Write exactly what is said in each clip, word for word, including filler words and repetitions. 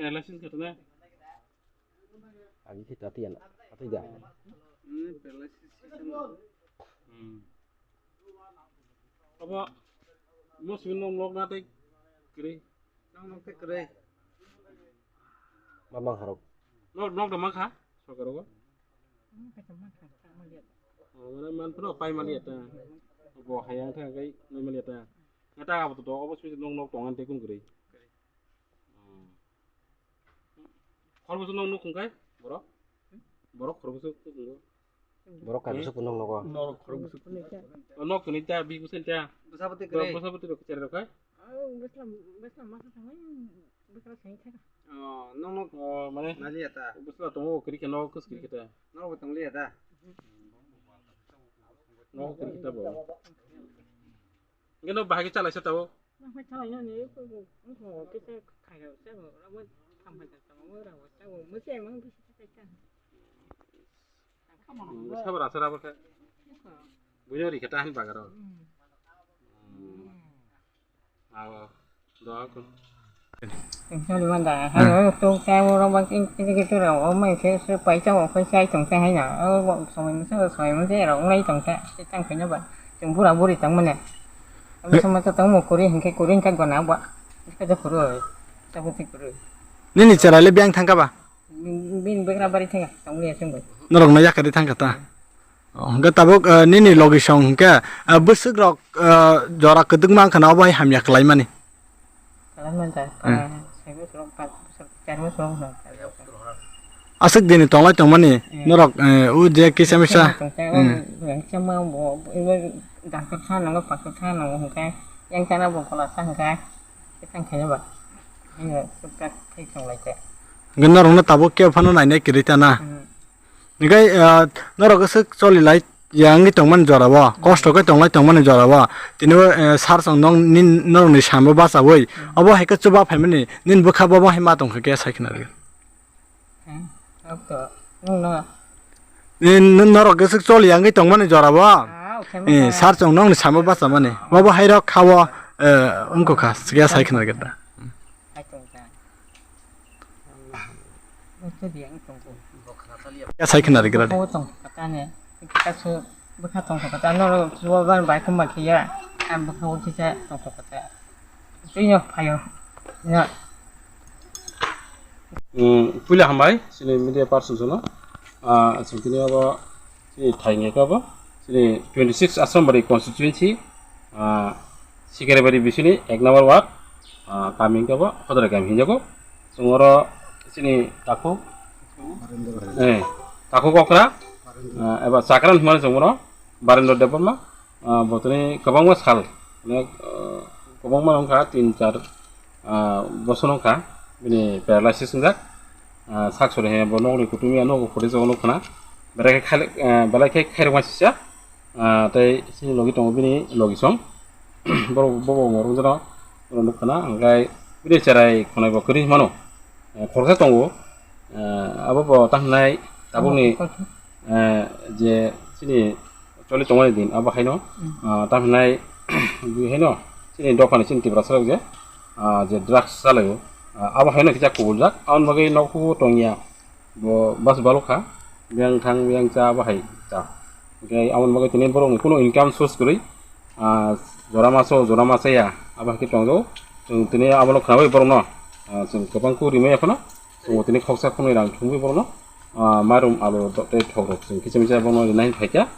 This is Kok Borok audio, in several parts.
Paralysis khe tongna? Agi khe tati yana, tati da. Hmm, paralysis khe tongna. Hmm. Abo, mo simi nok nok na tei kwrwi. Nok nok tei kwrwi. Ma mang harok. Nok nok da mang kha, sokaro go. Hmm, kaitor mang kha, ta mang ya. Oh, mana man phano pai man ya ta. Bo hayang thang kai nai man ya ta. Ngata abo to, abo simi nok nok tong an tei kun kwrwi. Khorbusu nok nuk hwnkhe borok? Borok khorbusu nuk hwnkhe? Borok kaisa kunung nogo. Norok khorbusu. O nok tuni ta, bi busen ta. Bwsabwtwi kwrwi. Bwsabwtwi rok kwchari rok hai? O bwsla, bwsla masa thangwi bwsla sain thaka. O nok nok. O mane naliya ta. Bwsla tongo kwrwi khe nok kwswk kwrwi khe ta. Nok bo tongliya ta. Nok kwrwi khe ta bo. Hwnkhe no bahai khe chalaisa tabuk? Bahai chalainani wngkha kisa khairok chago, abo thampai tangtamo rao chago, mwchai mang bisi kisa kha. Sabar asar abo khe. Buino rikha ta han bagaro. Abo. Dok. Tongthokli manda, haino tok ta oro bak in kiti kiti rok, o mai se se paisa o khe sai tong khe haino, o bo somoi masa somoi masa rok nai tong khe, se tang khe no ba, chwng bura buri tong mane. Abo sama to tong mo kuri hinkhe kuri hinkhe gona ba, khe to kuru, tabuk khe kuru. Nini chwrai le biyang thang kha ba? Bini bwkra bari thang kha, tong liya chwng bai. Norok no yakari thang kha ta? O, hwnkhe tabuk, eh, nini logi song hwnkhe, eh, bwswk rok, eh, jora kwdwkma wngkha na obo hai hamya kwlaimani? Kwlaimani da, hmm, eh, sai bwswk rok, pas bwswk, char bwswk rok no. Aswk dini tonglai tongmani, hmm, norok, eh, o je kisa misa, tongkhe, hmm, o, yang chama bo, bo, ibo doctor tha nango, pastor tha nango hwnkhe, yang chana bo kwlasa hwnkhe, khe tang khaino ba. Hwnkhe norokno tabuk kebo phano nainai kwrwi ta na? Hmm. Hingke, ah, norok aswk choli lai ya wngwi tongmani jora o, kosto khe tonglai tongmani jora o, tini o, eh, sar chwng nong nin-, norokni samo bachaui, obo hai khe chuba phaimani, nini bwkha bo bo hai ma tongkha khe sai khna rwgwi. Hmm, abo to, nwng no. Ni, n-, norok aswk choli ya wngwi tongmani jora o, ah, eh, sar chwng nongni samo bachamani, bo bo hai rok kha o, eh, wngkha kha, sikya sai khna rwgwi ta. Hai tong kha. Ya sai khna rwgwradi. Bo tong kha ne. Kasu bwkha tong kha ta no ro bo ban bai khum ba khiya. Am bwkha o kisa tong kha ta. Twi no phayo. Ya. Hmm, puila hambai sini media person sono. Ah, sini abo Chini thai hingkhe khe bo chini twenty six Asrambari constituency, ah, Sikaribari bisini ek number ward, ah, kami hingkhe bo Hodrai kami hinjago. Chwng oro chini takhuk, eh, takhuk okra, ah, eba chakran hwnmani chwng bono Barendra Debbarma, ah, botoni kwbangma sal, onek, ah, kwbangma wngkha tin char, ah, bosor wngkha bini paralysis wngjak. Ah, sak sori he bo nokni kutung ya nogo photo jago nukha na. Belai khe khali, ah, belai khe khairokma sisa. Ah, tei chini logi tongo bini logi song. Borok bo bo morok jora borok nukha na. Hingkhai bini cherai khonai bo kwrwi mano. Eh, khoroksa tongo. Eh, abo bo tang hinai tabukni, eh, je chini choli tongmani din abo haino, ah, tang hinai bini haino chini dophani chini Tiprasa rok je, ah, je drugs chalaio, Ah, abo haino kisa kubuljak, aboni bagwi nokhugo tongya. Bo bas balok kha, biyang thang biyang cha abo hai cha. Hwnkhe aboni bagwi tini borokni kunu income source kwrwi, ah, jora maso, jora masa ya, abo hai khe tongjago. Chwng tini abono khnabai borokno, ah, chwng kwbang khe rimaya phano, chwngbo tini khoksa khwnwi rang thumwi borokno, ah, mairum alu do-, tei thokrok chwng kisa misa borokno rinai phaikha.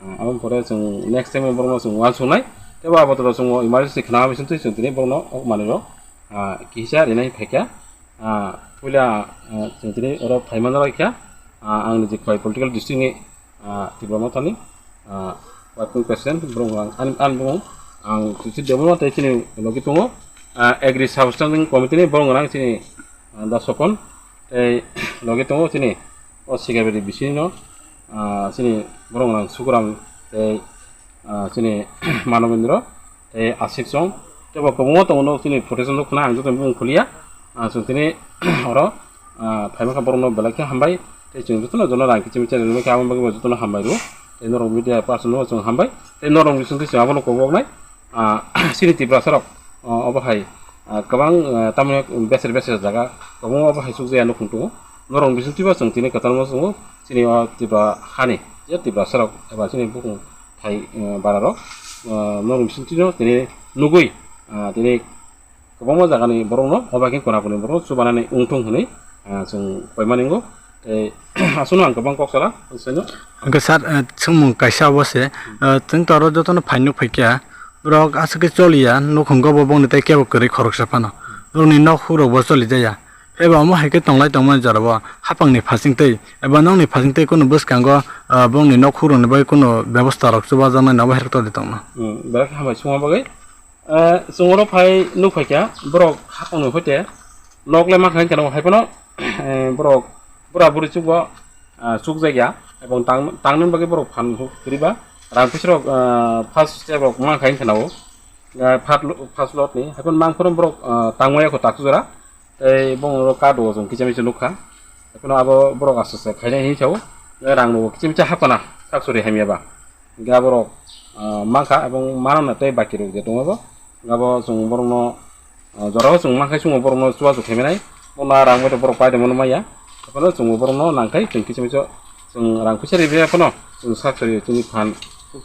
Ah, aboni pore chwng next time borokno chwng uansuknai, tei bo abo toro chwng emergency khna bisingtwi chwng tini borokno o manwirok, ah, kisa rinai phaikha. Ah, puila, ah, chwng tini oro phaimani rw kha, ah, ang niji khwlai political district ni, ah, Tipra Mothani, ah, working president, borok ang, ani, ani borok ang Suchit Debbarma tei chini logi tongo, ah, agri substanding committee ni borok ang chini, ah, Da Sopon tei logi tongo chini o secretary bisini no, ah, chini borok ang Sukuram tei, ah, chini Manobendra tei Asik Song, tei bo kwbangma tongo, nok chini photo song khna ang joto bumung khuliya. Ah, chwng tini oro, ah, phaima kha borokno belai khe hambai, tei chwng jotono jono rang kiching channel rwmai kha, aboni bagwi bo jotono hambai rw, tei norok media person no chwng hambai, tei norok bisingtwi chwng abono koboknai, ah, chini Tiprasa rok, ah, obo hai, ah, kwbang, ah, tamni beser beser jaga kwbangma obo hai chukjaya nukhung tongo, norok bisingtwi bo chwng tini kwtalma chwngo, chini o Tipra hani je Tiprasa rok eba chini bukung thai, eh, bara rok, eh, norok bisingtwi no tini nugwi, ah, tini kwbangma jagani borokno obo hai khe kona koni borok chubanani wngthung hwnwi, ah, chwng koimani wngo. Tei aswkno ang kwbang kok sala, saino. Hwnkhe sir, eh, swngmung kaisa obo se, eh, chwng to oro jotono phainuk phaikha, borok aswk khe choliya, nukhungo bo bongni tei kebo kwrwi khoroksa phano. Borokni nok hukrok bo choli jaya. Eba omo hai khe tonglai tongmani jorao hapangni phasingtwi eba nokni phasingtwi kunu bwskango, ah, bongni nok hukrokni bagwi kunu bebosta rok chubajaknai nobo herok tongdi tongno. Hmm, belai khe hambai suma bagwi. Eh, chwng oro phai nuk phaikha borok hapangni hoite nok le mankha hinkhe no hai phano, eh, borok bura buri chukbo, ah, chukjakya ebong tang, tangni bagwi borok phan kwrwiba rang puisa rok, ah, first step rok mankha hinkhe no, ah, first lo-, first lot ni hai phano mang phano borok, ah, tangmaya kho taksuk jora. Tei bongni oro card o chwng kicha micha nukha. Ekheno abo borok aste aste khainai hinwi sao. Rang rokbo kicha micha hapkhana, taksuri hamya ba. Hingke aborok, ah, mankha, ebong manana tei baki rok je tongo bo. Abo chwng borokno, ah, jorao chwng mankha, chwng borokno chubachu khaimanai. Bono rang bai borok paidongmano maya. Ekheno chwng borokno nangkhai, chwng kicha micha chwng rang puisa ribai phano chwng sak sari chwngni phan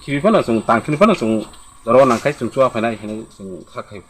khibi phano chwng tangkhini phano chwng jorao nangkhai chwng chuba phainai hinwi chwng kha khai.